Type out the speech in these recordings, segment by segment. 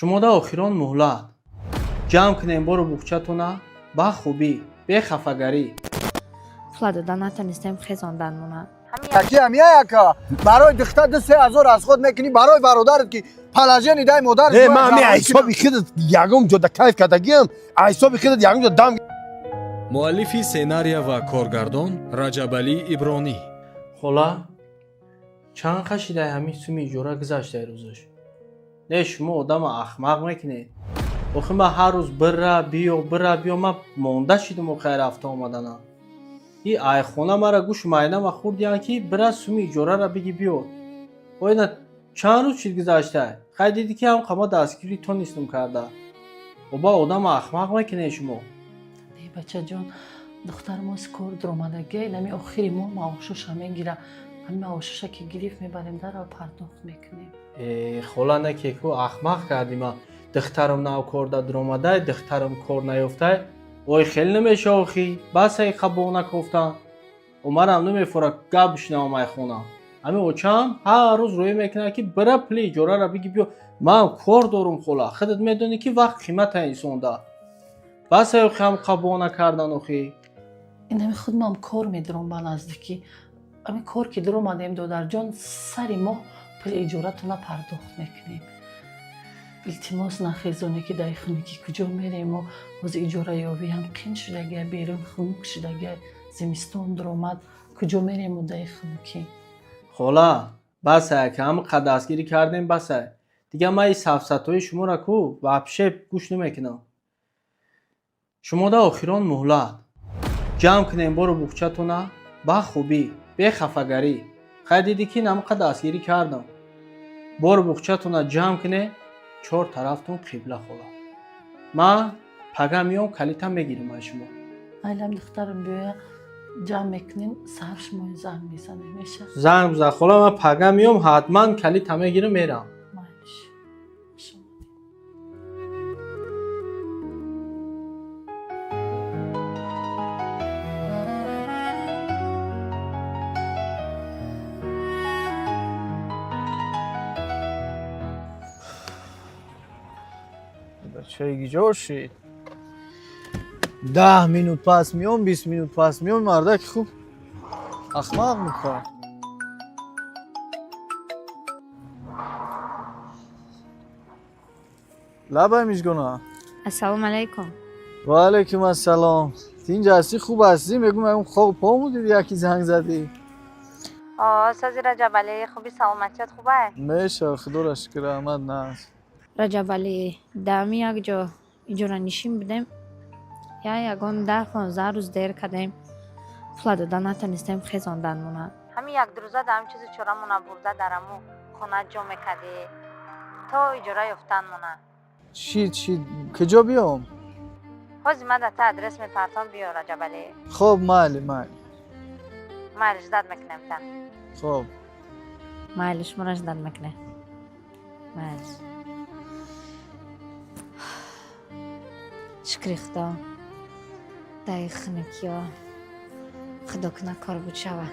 Шумода охирон муҳлат. Ҷамъ кунем бору буғчатона ба хубӣ, бехафагарӣ. Пула дода натонистем, хезонданмона. Яки ҳам яка барои духтар 2-3 ҳазор аз худ мекунӣ, барои бародарат ки положение дай модар. Не, ман ҳами ҳисоби худат ягон ҷода кайф кардагиам, ҳисоби худат ягон ҷо дам. Муаллифи сценария ва коргардон Раҷабалӣ Ибронӣ. Хола, чанд қашидай ҳамин суми иҷора гузаштай рӯзаш? Не, шумо одама ахмақ мекунед. Охи ман ҳар рӯз бира биё, бира биё, ман монда шидум охи рафта омаданам. И айхона мара гӯш майнама хӯрдиян, ки бира суми иҷорара биги биё. Оина чанд рӯз шид гузаштай? Хай, дидӣ ки ҳам қама дастгирӣ тонистум карда. Оба, одама ахмақ мекунед шумо. Не, бачаҷон, духтар мо кор дуромадагия, инами охири моҳ маошоша мегира. Ҳами маошоша ки гирифт, мебарем дара, пардохт мекунем. Э, хола, не ку ахмақ кардӣ ма. Духтарам нав кор да дуромадай, духтарам кор наёфтай. Ой, хеле намеша охи. Бас, ай қабоғ накофтан. Умарам намефора гап бишнавам айхона. Ҳамин очам ҳар рӯз рӯя мекунад, ки бира пули иҷорара биги биё. Ман кор дорум, хола. Худат медонӣ, ки вақт қимата инсонда. Бас, ай охи ҳам қабоғ накардан охи. Инами худмам кор медурам ба наздикӣ. Ами кор ки дуромадем, додарҷон, сари моҳ пули иҷоратона пардохт мекунем. Илтимос, нахезоне, ки дар хунукӣ куҷо мерем мо? Ҳозир иҷораёбиам қин шудагия, берун хунук шудагия, зимистон дуромад, куҷо мерем мо дар хунукӣ? Хола, бас, ай ки ҳама қад дастгирӣ кардем, бас, ай. Дигар ман ин сафсатҳои шуморо ку вообще гӯш намекунам. Шумода охирон муҳлат. Ҷамъ кунем бору буғчатона ба хубӣ, бехафагарӣ. Хай, дидӣ ки ҳама қад дастгирӣ кардам. Бору буғчатона ҷамъ кунед, чор тарафтон қибла, хола. Ман пага меом, калита мегирам аз шумо. Айлам, духтарам биёя, ҷамъ мекунем, саҳар шумо занг мезанем, меша? Занг бизан, хола, ман пага меом, ҳатман калита мегирам, мерам. Майлиш. Шумо. Бачаи гиҷор шид. 10 минут пас меом, 20 минут пас меом, мардаки хуб ахмақ мекунад. Лабай, Мижгона. Ассалому алайкум. Ва алайкум ассалом. Тинҷ ҳастӣ, хуб ҳастӣ? Мегӯм, ягон хоб по будӣ, яки занг задӣ. О, сози, Раҷабалӣ, хуби, саломатият хубай? Меша, худоро шукр, раҳмат, наст. Раҷабалӣ, даами як ҷо иҷоранишин будем. Я ягон 10-15 рӯз дер кардем. Пула дода натонистем, хезонданмона. Ҳамин як ду рӯза дар ҳамин чизи чорамона бурда, дар ҳаму хона ҷо мекардӣ то иҷора ёфтанмона. Чӣ, чӣ, куҷо биём? Ҳозир ман дар та адрес мепартом, биё, Раҷабалӣ. Хоб, майли, майли. Майли, ждать мекунем та. Хоб. Майли, шуморо ждать мекунем. Майли. Шукри худо. Даи хунукиё. Худо куна, кор буд шава.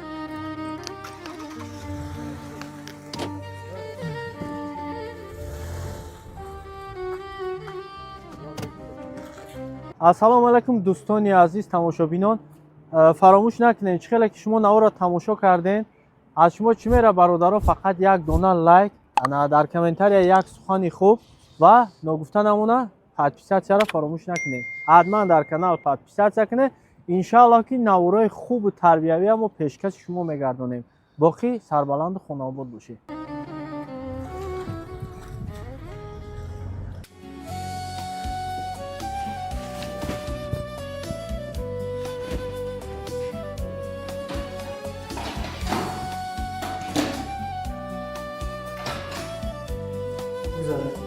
Ассалому алайкум, дӯстони азиз, тамошобинон. Фаромӯш накунед, чӣ хеле ки шумо наворро тамошо кардем, аз шумо чӣ мера, бародаро? Фақат як дона лайк, ана дар комментария як сухани хуб ва ногуфта намона, подписаться ро фаромӯш накунед. Ҳатман дар канал подписаться кунед. Иншааллоҳ, ки наворои хубу тарбиявия мо пешкаши шумо мегардонем. Боқӣ сарбаланду хонаобод бошед. Гузаред.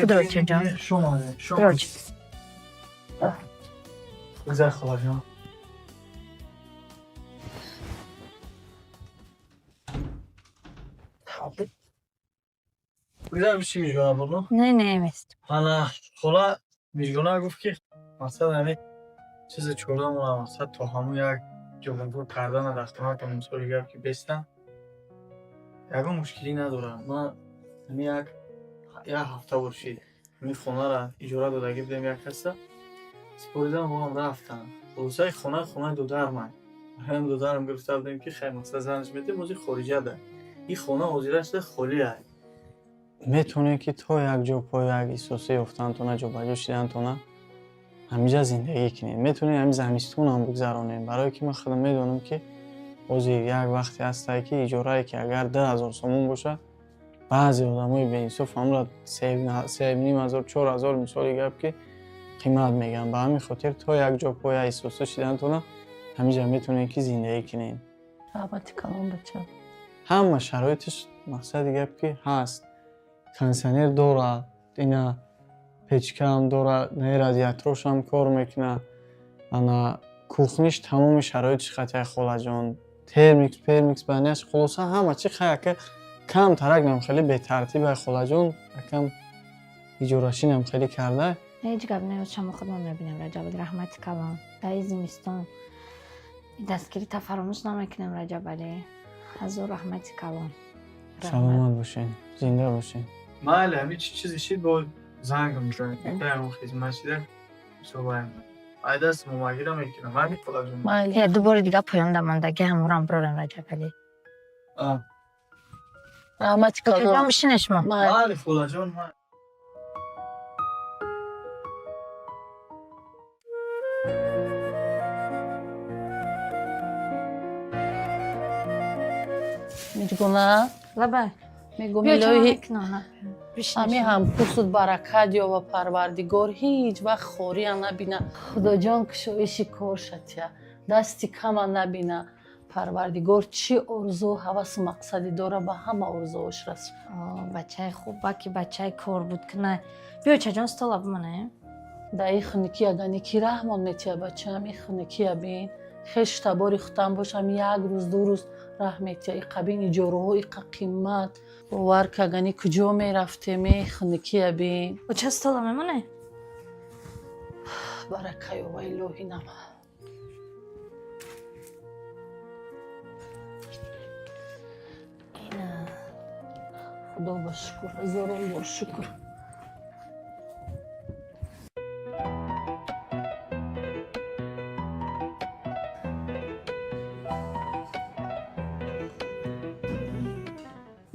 Худо ҷон. Шумо, шумо. Гузар, холаҷон. Гузар, биши, Мижгона бону. Не, не, мест. Ана, хола Мижгона гуфт, ки мақсад ҳамин чизи чордамона, мақсад то ҳамун як Ҷобаҷо кардана дар хонатон, мисоли гап, ки бестам, ягон мушкилӣ надорам. Ман ҳамин як ҳафта бошид, ҳамин хонара иҷора додагӣ будем, як каса супоридам, воам рафтам. Хулосаи хона, хонаи додармай. Ҳам додарам гирифта будем, ки хай, мақсад, занаш метем, ози хориҷа да. Ин хона ҳозира шуда холиай. Метавонед, ки то як ҷо по як эҳсосе ёфтантона, ҷобаҷо шидантона, ҳамиҷа зиндагӣ кунед. Метавонед ҳамин замистонам бигзаронед, барое ки ман худам медонам, ки ҳозир як вақте ҳастае, ки иҷорае, ки агар 2000 сомон боша, баъзе одамои беинсоф ҳамра 3500, 4000, мисоли гап, ки қимат мегӯянд. Ба ҳамин хотир то як ҷо по як эҳсоса шидантона, ҳамиҷа метавонед, ки зиндагӣ кунед. Раҳмати калон, бача. Ҳама шароитиш, мақсади гап, ки ҳаст. Кондитсионер дорад, ина печкаам дорад, на радиаторшам кор мекунад, ана кухниш тамоми шароитиш қатъия, холаҷон, термикс пермикс баняш, хулоса, ҳама чи. Хаяка кам тарак нам, хеле бетартибай, холаҷон, якам иҷорашинам хеле карда. Ҳеҷ гап не, шумо худмон мебинем. Раҷабали, раҳмати калон. Дар зимистон дастгирита фаромӯш намекунем. Раҷабалӣ, ҳазор раҳмати калон. Саломат бошед, зинда бошед. Майли, ҳамин чи чизе шид, бо зангам мезанем, хизмат шида мисолаем. Ай даст момагира мекунам, майли, холаҷон. Майли. Ду бори дига поён дамондагӣ ҳамурам бирорем, Раҷабалӣ. Раҳмати калон. Бишине шумо. Майли. Майли, холаҷон, майли. Миҷгуна. Лабай. Мегум, Биё. илоҳи Чама. Ҳами ҳамкурсут баракат ёва, Парвардигор ҳеҷ вақт хория набина. Худоҷон, кушоиши кор шатия, дасти кама набина. Парвардигор чӣ орзу, ҳавасу мақсаде дора, ба ҳама орзуош расона. Бачаи хуб, баки бачаи кор буд кина. Биё, чаҷон, стола бимонаем. Да и хунукия ганики раҳмон метия, бачаам, и хунукия бин, хешу табори худам бошам, як рӯз, 2 рӯз раҳ метия. И қабин иҷораҳо иқа қимат, бовар кагани, куҷо мерафтем? Е хунукия бин. Оча, стола мемоне? Барака ёва, илоҳи нама. Ина. Худо ба шукр, ҳазорон бор шукр.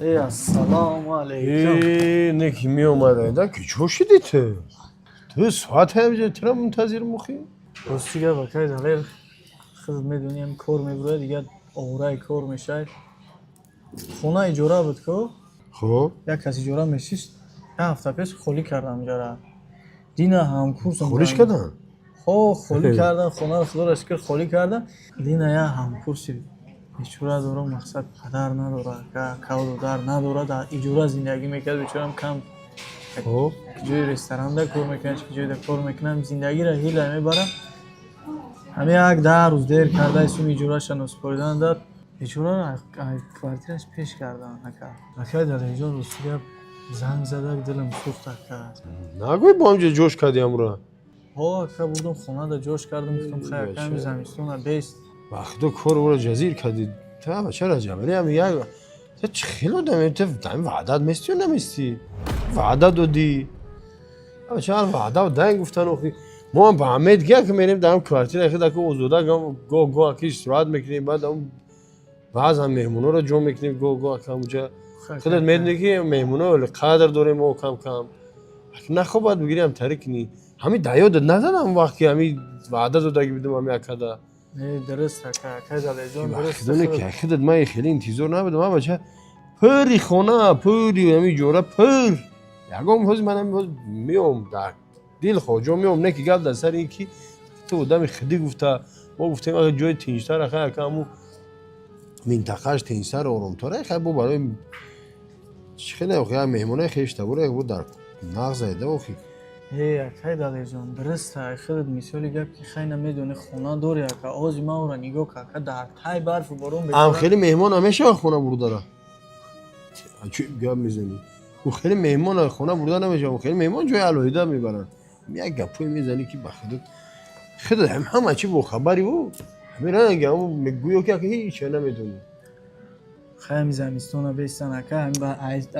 Э, ассалому алайкум. Э, не ки меомадаида, ки чо шиди ту? Ту соат ҳамҷа тура мунтазир мухӣ. Рости гап, акай Далер, худат медонӣ, ҳам кор мебурад, дигар овораи кор мешавад. Хона иҷора буд ко. Хоб. Як кас иҷора мешист, як ҳафта пеш холӣ кардам иҷора. Дина ҳамкурсам Холиш кардан? Хо, холӣ кардан хонаро, худоро шукр, холӣ кардан. Дина як ҳамкурси бечора дорам, мақсад, падар надора, каву додар надора, дар иҷора зиндагӣ мекард, бечорам кам. Хоб. Ҷои ресторанда кор мекунад, ки ҷойда кор мекунам, зиндагиро ҳила мебарам. Ҳамин як 10 рӯз дер карда, суми иҷораша носупоридан дад, бечора квартираш пеш кардан. Ака, акай Далерҷон, рости гап, занг зада, дилам сӯхт, ака. Нагӯй, бо ҳамҷа ҷош кардӣ ҳамра. Ҳо, ака, бурдум хонада ҷош кардам, гуфтам, хай, ака, ҳамин замистона бест. Ба худо, кор ора ҷазир кардӣ. Та бача Раҷабали, ҳам як та чӣ хел одаме ту, ҳами ваъдат местӣ ё наместӣ? Ваъда додӣ. Бача, ҳар ваъда дан гуфтан охи. Мо ҳам ба ҳамед гия, ки мерем дар ҳам квартира хед, ака, озода гоҳ гоҳ, аки, истироҳат мекунем, баъд ҳам баъзан меҳмонҳоро ҷо мекунем, гоҳ гоҳ, ака, ҳамуҷа. Худат медонӣ, ки меҳмонҳо вале қадр дорем мо кам кам. Аки, нахо, бояд бигирӣ, ҳам тариқ кунӣ. Ҳами да ёдат назадам вақт, ки ҳами ваъда додагӣ будум ҳами акада. Не, дуруст, ака, акай Далерҷон, дуруст. Худоне ки худат, ман хеле интизор набудам, а бача, пури хона, пури ҳами иҷора пур. Ягон ҳози ман ҳами ҳоз меом, дар дил хоҷо меом, не ки гап дар сари ин ки ту одами худӣ гуфта, мо гуфтем, ака, ҷои тинҷтар, ака, ака, ҳаму минтақааш тинҷтар, оромтар, хай, бо барои чӣ хеле охи, як меҳмонаи хештабура бо дар нағз айда охи. Э, акай Далерҷон, дуруст, худат, мисоли гап, ки хай, намедонӣ, хона дорӣ, ака, ози ман ӯро нигоҳ кар, ака, дар тай барфу борон. Ам хеле меҳмон намешава хона бурдара. Чӣ гап мезанӣ? Ӯ хеле меҳмон хона бурда намешава, хеле меҳмон ҷои алоҳида мебаранд. Як гапҳое мезанӣ, ки ба худат, худат ҳама чӣ бохабари ӯ. Ҳамин ранг ҳамун мегӯё ки ака ҳеч намедонӣ. Хай, ҳами замистона бестан, ака, ҳами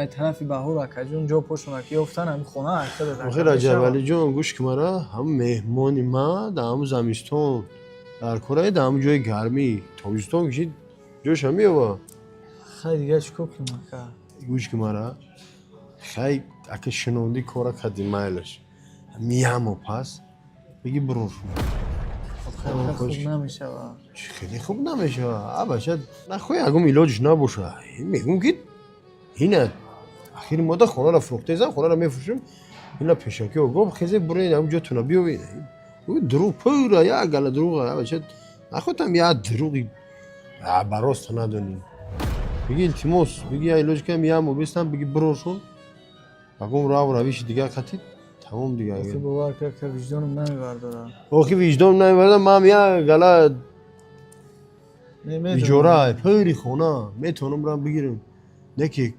ай тарафи баҳор, акаҷон, ҷо пошона ки ёфтан, ҳами хона айхадат. Охи, Раҷабалиҷон, гӯш ки мара, ҳамун меҳмони ма дар ҳамун замистон дар кораи, дар ҳамун ҷои гармӣ, тобистон кишид, ҷоша меёва. Хай, дига чӣ кор кунем, ака? Гӯш ки мара, хай, ака, шинондӣ, кора кардӣ, майлаш, миямо пас бигӣ бирошу. Хай, ака, хуб намешава. Чӣ хеле хуб намешава, а бача, нахоҳ ягон илоҷш набоша. Мегӯм ки ина ахири мода хонаро фурӯхтезам, хонаро мефурӯшем, ина пешакӣ огоҳ хезе, бурен ҳамун ҷотуна биёвед. Дурӯғ пура, як гала дурӯға, а бача, нахоҳтам як дурӯғи ба роста надонӣ. Биги, илтимос, биги, я илоҷ кам ямо бистам, биги бирошун, ягон раву равиши дигар қатид, тамом дигар. Охи, бовар ки, ака, виҷдонам намебардорад. Охи, виҷдон намебардам, ман як гала иҷора пури хона метавонам рам бигирам, не ки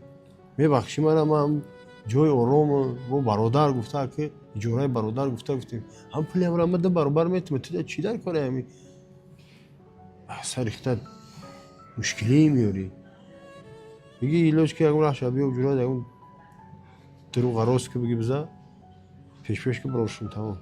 мебахшӣ мара, ман ҷои ором бо бародар гуфта ки иҷораи бародар гуфта гуфтем, ҳам пулиам ра ма ду баробар метавонам. Ту чӣ дар кори ҳами сари хита мушкилӣ меёрӣ? Биги, илоҷ ки ягон раҳша биё, ҷура ягон дурӯға рост ки биги, биза пешпеш ки бирошум, тамом.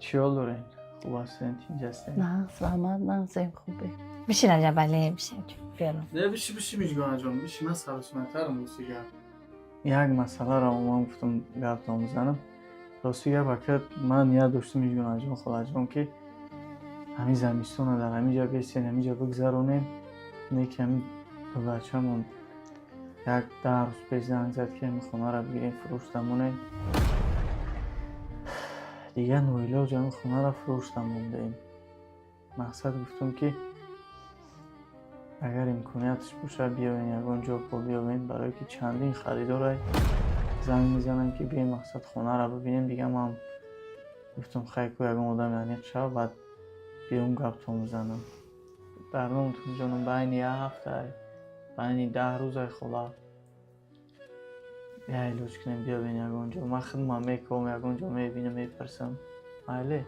Чӣ ҳол дорен? Хуб ҳастен, тинҷ ҳастен? Нағз, раҳмат, нағзем, хубе. Биши, Раҷабалӣ, биши, биёрам. Не, биши, биши, Миҷгонаҷон, биши, ман саросиматарам. Рости гап, як масъаларо ман гуфтам гаптон бизанам. Рости гап, ака, ман ният доштам, Миҷгонаҷон, холаҷон, ки ҳамин замистона дар ҳамин ҷа бестен, ҳамин ҷа бигзаронем. Не ки ҳамин додарчамон як 10 рӯз пеш занг зад, ки ҳамин хонаро бигирем, фурӯшта монем. Дигар ноилоҷ ҳамин хонаро фурӯшта мондем. Мақсад, гуфтам ки агар имконияташ бошад, биёен, ягон ҷо по биёвем, барое ки чандин харидорай занг мезананд, ки биёем, мақсад, хонаро бибинем. Дигар ман гуфтам, хай ку ягон одами аниқ шава, баъд биём гаптон бизанам. Дар номатон, ҷонам, байни як ҳафтай, байни 10 рӯзай, хола, як илоҷ кунем, биёвем ягон ҷо. Ман худмам мековам, ягон ҷо мебинам, мепурсам, майле?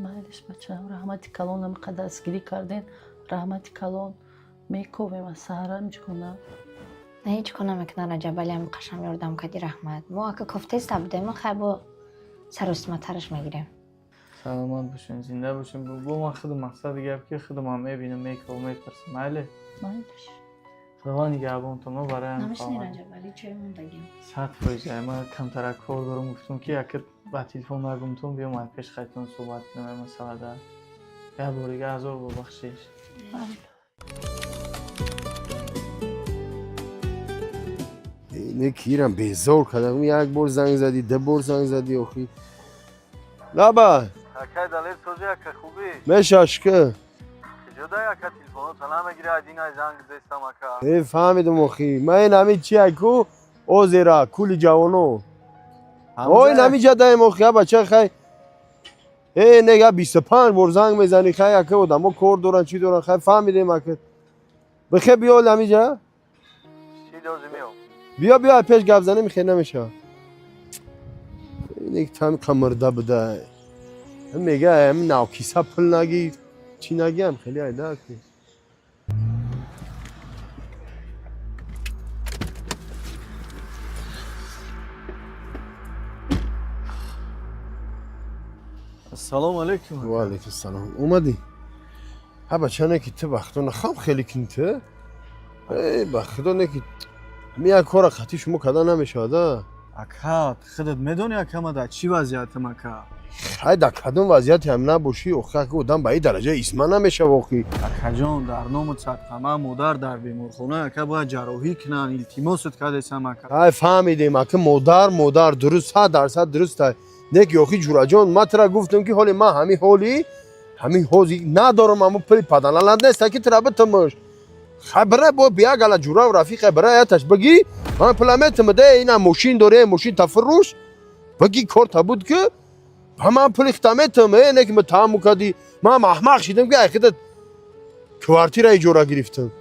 Майлиш, бачаам, раҳмати калон, ҳамақа дастгирӣ карден, раҳмати калон. Мековем аз саҳара, Миҷгона. На, ҳеҷ кор намекунад, Раҷабалӣ, ҳами қашам ёрдам кардӣ, раҳмат. Мо ака кофтеста будем, хай, бо саросиматараш мегирем. Саломат бошен, зинда бошен. Бо ман худам, мақсади гап, ки худамам мебинам, мековам, мепурсам, майле? Майлиш. Худованд нигаҳбонтон, мо барои ҳамин Намешини, хоҳам. Раҷабалӣ, чой мондагим. 100%. Ман камтарак кор дорам, гуфтам ки яка ба телефон нагумтон, биём ай пеш хайтон суҳбат кунам ай масъалада. Як бор дига ҳазор бор бахшиш. Майли. Не, кирам безор кардам, як бор занг задӣ, ду бор занг задӣ, охи лаба. Акай Далер, сози, ака, хубӣ? Мешаш ки. Киҷода, ака, телефонота намегири, айдин ай занг зестам, ака. Э, фаҳмидам, охи, ман ин ҳамин чи ку озера кули ҷавоно о ин ҳамин ҷадаем, охи, а бача, хай, э, нега 25 бор занг мезанӣ, хай, ака, одамо кор доранд, чӣ доранд, хай, фаҳмидем, ака, бихе биёл ҳамиҷа. Чӣ лозимиё? Биё, биё, пеш гап занем, хе намешавад. Ин там қамирда буда, мега ҳамин навкиса пул нагир, чӣ нагиам, хеле айда ки. Ассалому алайкум. Ва алайкум салом, омадӣ, ҳа, бача, не ки ту ба худо нахам хеле кин ту, э, ба худо, не ки ҳамин як кора хати шумо карда намешавад, а? Ака, худат медонӣ, ака, ма дар чӣ вазъиятам, ака. Хай, дар кадом вазъияте ҳам набошӣ, охи, ака, одам ба ин дараҷа исма намешава, охи. Акаҷон, дар номат садқа, ман модар дар беморхона, ака, бояд ҷарроҳӣ кунанд, илтимосат кардесам, ака. Ай, фаҳмидем, ака, модар, модар, дуруст, 100% дуруст, не ки, охи, ҷураҷон, ман тура гуфтам ки ҳоли ман ҳамин ҳоли ҳамин ҳози надорам, ҳамун пули паданаланд нест, ки тура битумуш. Хай, бира бо бия гала ҷурав рафиқе, бира яташ бигӣ, ман пула метум, де ина мошин доре, мошин тафурӯш, бигӣ, корта буд ки ба ман пули хита метум, э, не ки ма таамму кардӣ, ман аҳмақ шидам ки ай хита квартира иҷора гирифтам.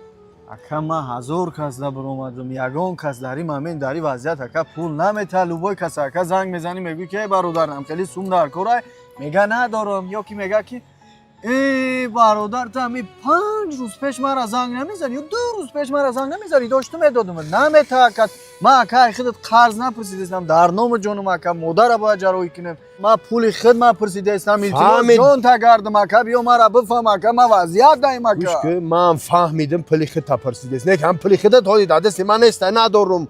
Ака, ман ҳазор кас да баромадам, ягон кас дар ин момент, дар ин вазъият, ака, пул намета. Любой кас, ака, занг мезанӣ, мегӯӣ ки эй бародар, хеле сум дар корай, мега надорам, ё ки мега ки э бародар, ту ҳами 5 рӯз пеш мара занг намезанӣ ё 2 рӯз пеш мара занг намезанӣ, дошту медодум. Намета, ака. Ман, ака, ай худат қарз напурсидастам, дар номи ҷонум, ака, модара бояд ҷарроҳӣ кунем. Ман пули худ ман пурсидаистам. Илтимос, ҷон тагардам, ака, биё мара бифаҳм, ака, ман вазъият даем, ака. Гӯш кун, ман фаҳмидим, пули худта пурсидест, не ки ҳам пули худат ҳоли дар дасти ман нест, надорум,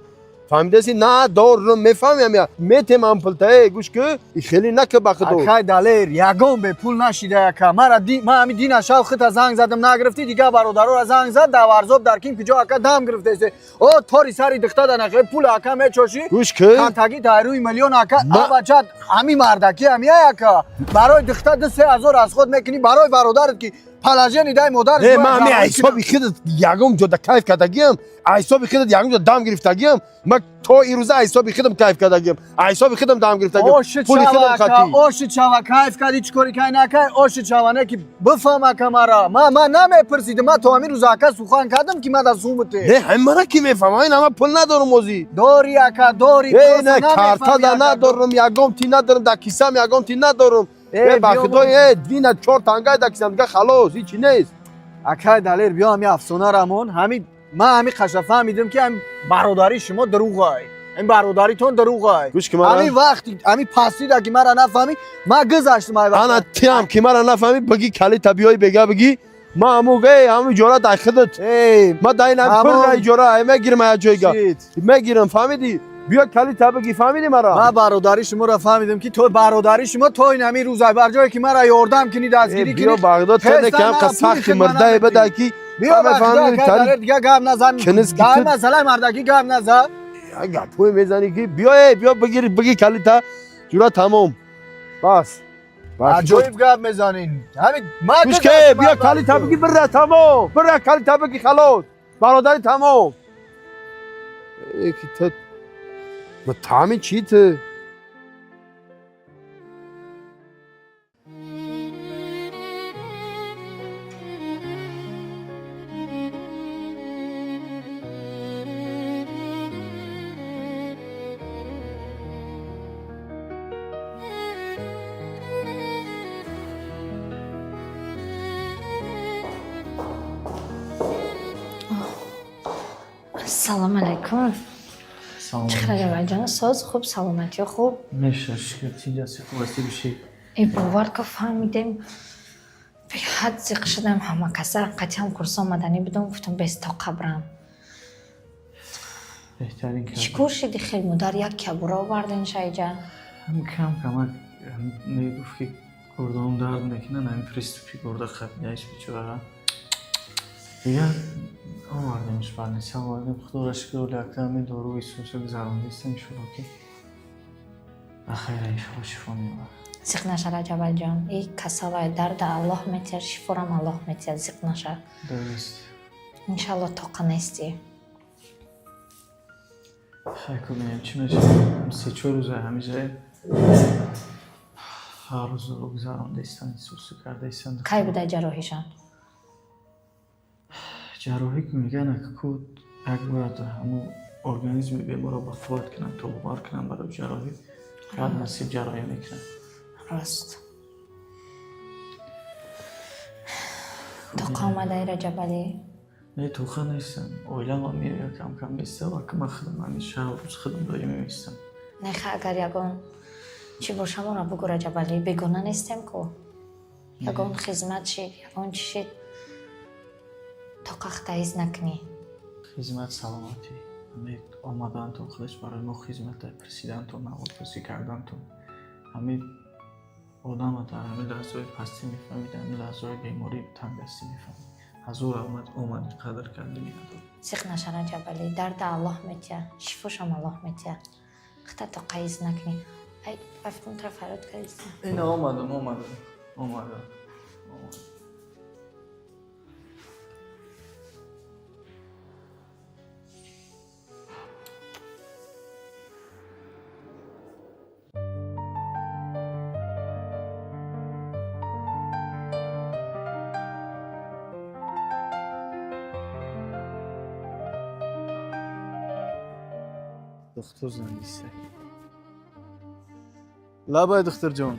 фаҳмидаси? Надорум, мефаҳмиям, я метем ҳам пулта. Э, гӯш кун, и хеле нака ба худо. Акай Далер, ягон бепул нашида, ака. Мара ман ҳами дина шав худта занг задам, нагирифтӣ, дигар бародарора занг зад, дар Варзоб, дар кин куҷо, ака, дам гирифтасе. О тори сари духта да нахе пул, ака, мечошӣ. Гӯш кун. Кантагӣ тайрӯи миллион, ака. Абача, ҳами мардаки ҳами, ака, барои духта 2-3 ҳазор аз худ мекунӣ, барои бародарат ки положение дай модар. Не, ман ҳами ҳисоби худат ягон ҷода кайф кардагиам, ҳисоби худат ягон ҷо дам гирифтагиам? Ман то ирӯза ҳисоби худам кайф кардагиам, ҳисоби худам дам гирифтагиам, пули худам хатӣ. Оши чава, кайф кардӣ, чӣ кори кай накай, оши чава, не ки бифаҳм, ака, мара ман намепурсидим. Ман то ҳамин рӯз, ака, сухан кардам ки ман да сумуте. Не, ҳами мара ки мефаҳмам, ин ҳама пул надорум озӣ. Дорӣ, ака, дорӣ. Э, не, карта да надорум, ягон ти надорум, дар кисам ягон ти надорум. Э, ба худо, э, дина чор тангай дар кисам, дига халос, ҳичи нест. Акай Далер, биё ҳами афсона рамон. Ҳами ман ҳами қаша фаҳмидим ки ҳами бародари шумо дурӯғай, ин бародаритон дурӯғай. Гӯш ки, мара ҳами вақти ҳами пастида ки мара нафаҳмӣ, ман гузаштам ай вақт. Ана тиам ки мара нафаҳмӣ, биги калита биёй, бега биги ма ҳаму эй ҳаму иҷора дар худат. Ма дар ин пур иҷора мегирам, я ҷойга мегирам, фаҳмидӣ? Биё калита биги, фаҳмидӣ мара? Ман бародари шуморо фаҳмидам ки то бародари шумо то ин ҳамин рӯзай бар ҷое ки мара ёрдам кунӣ, дастгирӣ кунӣ. Биё Бағдод, кам сахти мурдае бада ки. Биё Бағдод, дига гап назан, дар масъалаи мардакӣ гап назан. Гапҳое мезанӣ ки биё, э, биё бигир, биги калита, ҷура тамом, бас. Аҷоиб гап мезанин. Ҳамин гӯш ке, биё калита биги, бира тамом, бира калита биги, халос, бародари тамом. Ки ту таъми чӣ ту? Салом алайкум. Чӣ Раҷабалиҷон, соз, хуб, саломатиё хуб? Меша, шукр, тинҷаси, хуб ҳастӣ, биши. Э, бовар ка, фаҳмидем, беҳад зиқ шудам, ҳама каса қатъиам курс омаданӣ будам, гуфтам без тоқа брам. Беҳтарин. Чӣ кор шиди, хел модар як кабура оварден шайҷа? Ҳам кам камак мегуфт ки гурдаам дард мекунад, ҳамин приступи гурда қабидаиш бечораро. Дигар овардемш, больница овардем, худоро шукр, якта ҳамин дору исуса гузарондистем, иншолло ки ба хайра, иншолло шифо меёбад. Зиқ наша, Раҷабалиҷон, и касалай дарда Аллоҳ метиҳад, шифорам Аллоҳ метиҳад, зиқ наша. Дуруст. Иншалло тоқа нестӣ. Хай, кубинем чӣ мешавад. 3-4 рӯза ҳамиҷае, ҳар рӯз дору гузарондаистан, исусу кардаистан. Кай буда ҷарроҳишон? Ҷарроҳӣ мегӯянд, ку як бояд ҳамун организми беморро ба қувват кунанд, тобовар кунанд барои ҷарроҳӣ, баъд насиб ҷарроҳӣ мекунанд. Рост, тоқа омадаи, Раҷабалӣ? Не, тоқа нестам, оиламам меояд, кам-кам места, ва ман худам ҳамин шаб рӯз худам доим меистам. Неха, агар ягон чӣ боша, моро бугӯ, Раҷабалӣ, бегона нестем ку. Ягон хизмат шид, ягон чӣ шид, тоқа хтаиз накунӣ. Хизмат саломатӣ. Ҳамин омадантон худаш барои мо хизмат, пурсидантон, аҳволпурсӣ кардантон. Ҳамин одама дар ҳамин лаҳзаҳои пастӣ мефаҳмид, ҳамин лаҳзаҳои беморӣ, тангдастӣ мефаҳмид. Ҳазор омад, омадӣ, қадр кардӣ, миннатдор. Зиқ наша, Раҷабалӣ, дарда Аллоҳ метиҳад, шифошам Аллоҳ метиҳад, хта тоқа из накунӣ. Ай, рафтум, тра фарёд кардиста. Ина омадам, омадам, омадам, омадам. Духтур зангиста. Лабай, духтурҷон.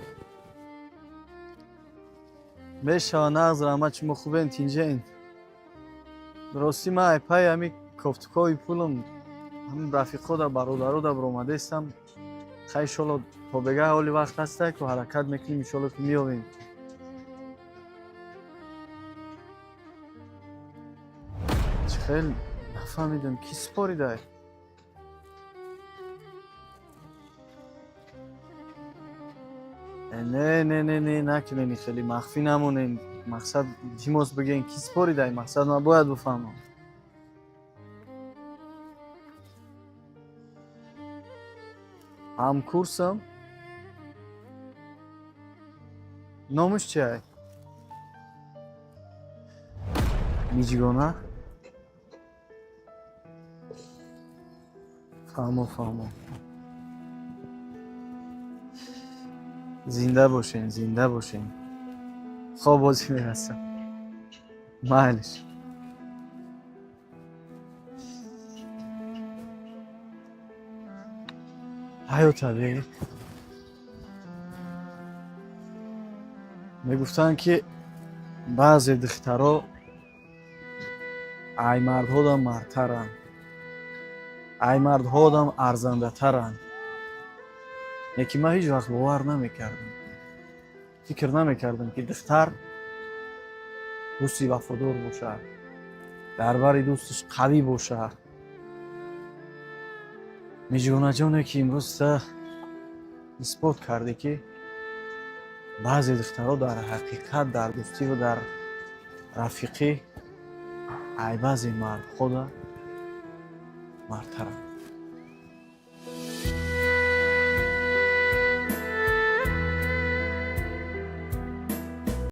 Мешава, нағз, раҳмат. Шумо хубен, тинҷаин? Ростӣ, ман айпай ҳами кофтукови пулам, ҳамин рафиқода, бародарода баромадаистам. Хай, иншолло, то бегаҳ ҳоли вақт ҳаста ку, ҳаракат мекунем, иншолло, ки меёвем. Чӣ хел, нафаҳмидам, кӣ супоридай? Не, не, не, не, накунен, хеле махфӣ намонен. Мақсад, илтимос, бигӯен, кӣ супоридай. Мақсад, ман бояд бифаҳмам. Ҳамкурсам? Номаш чиай? Миҷгона? Фаҳмо, фаҳмо. Зинда бошен, зинда бошен. Хоб, бозӣ мерасам. Майлиш. Ҳаёт табиӣ. Мегуфтанд, ки баъзе духтаро ай мардҳодам мардтаранд, ай мардҳодам арзандатаранд. Лекин ман ҳеҷ вақт бовар намекардам, фикр намекардам, ки духтар дӯсти вафодор бошад, дар бари дӯсташ қавӣ бошад. Миҷгонаҷоне, ки имрӯз та исбот кардӣ, ки баъзе духтаро дар ҳақиқат дар дӯстиву дар рафиқӣ ай баъзе мардҳода мардтаранд.